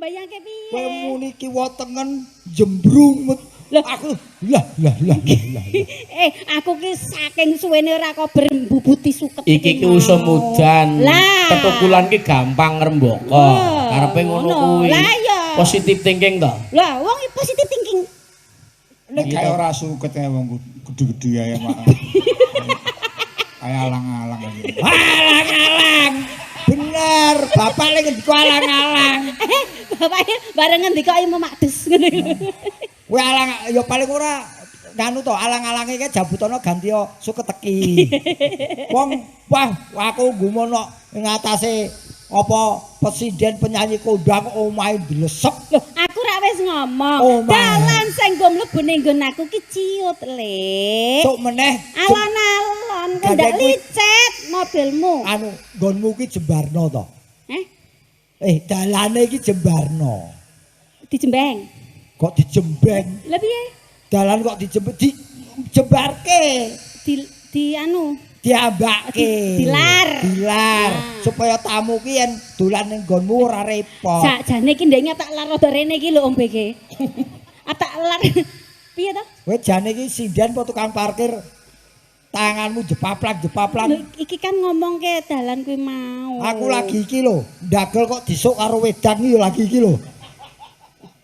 Mbayangke piye? Kowe muni kiwa tengen jembrung. Loh. Aku lah lah lah lah lah. Eh, aku ki saking suwene ora kober mbubuti suket. Iki ki usum udan. Lah. Ketukulan ki gampang ngrembaka. Wah, Karepe ngono ngono. kuwi. Lah iya. Positive thinking to. Lah, wong iki positive thinking. Nek Kayak ora suket kayak wong gede-gede ae mak. Kayak alang-alang iki. Alang-alang. Bener, bapak lek ngendika alang-alang. Bapake bareng ngendika iki memakdes ngono iku. Kowe alang ya paling ora nganu to, alang-alange ki jabutana ganti suket teki. Wong wah aku gumun kok ing atase apa presiden penyanyi kondang omahe ndlesep. Loh, aku rak wis ngomong. Omah. Dalan sing nggo mlebu ning nggon aku ki ciut, Le. Sok meneh Alon-alon kok ndak Gandeng kuwi- licet mobilmu. anu nggonmu ki Jembarno to. Eh, Eh dalane iki Jembarno. dijembeng. Kok dijembeng? Lah piye? Dalan kok dijembeng dijembarke. Di anu Diambake. Dilar. Dilar Nah. supaya tamu ki yen dolan ning nggonmu ora repot. Sakjane iki ndek tak lar rada rene iki lho Om BG. Ah, tak lar. Piye to? Kowe jane iki sinden apa tukang parkir? Tanganmu jepaplak-jepaplak. Lho, iki kan ngomongke dalan kuwi mau. Aku lagi iki lho, ndagel kok disuk karo wedang iki lho lagi iki lho.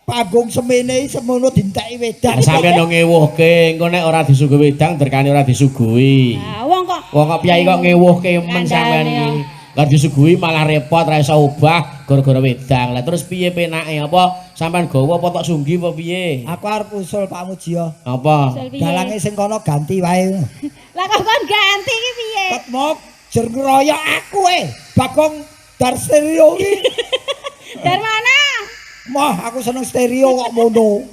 Panggung semene iki semono dinteki wedang. Lah sampeyan yo ngewuhke, engko nek ora disuguhi wedang derkane ora disuguhi. Ah, wong kok Wong kok piyai kok ngewuhke men sampean Kandhane iki. Lah disuguhi malah repot ra iso obah gara-gara wedang. Lah terus piye penake? Apa sampean gawa apa tok sunggi apa piye? Aku arep usul Pak Mujiyo. Apa? Usul piye? Dalange sing kono ganti wae. Lah kok kon ganti iki piye? Ketmok jer ngeroyok aku e. Bagong dar stereo iki. Dar mana? Moh aku seneng stereo kok mono.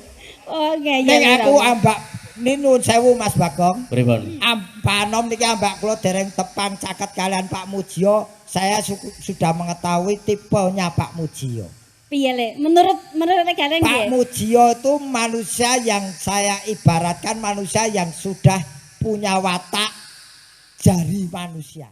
Oh, iya. Ning aku ambak ninun sewu Mas Bagong. Pripun? Panom niki ambak kula dereng tepang caket kalian Pak Mujiyo. Saya sudah mengetahui tipenya Pak Mujiyo. Piye, Le? Menurut menurut Gareng Pak piye? Mujiyo itu manusia yang saya ibaratkan manusia yang sudah punya watak jari manusia.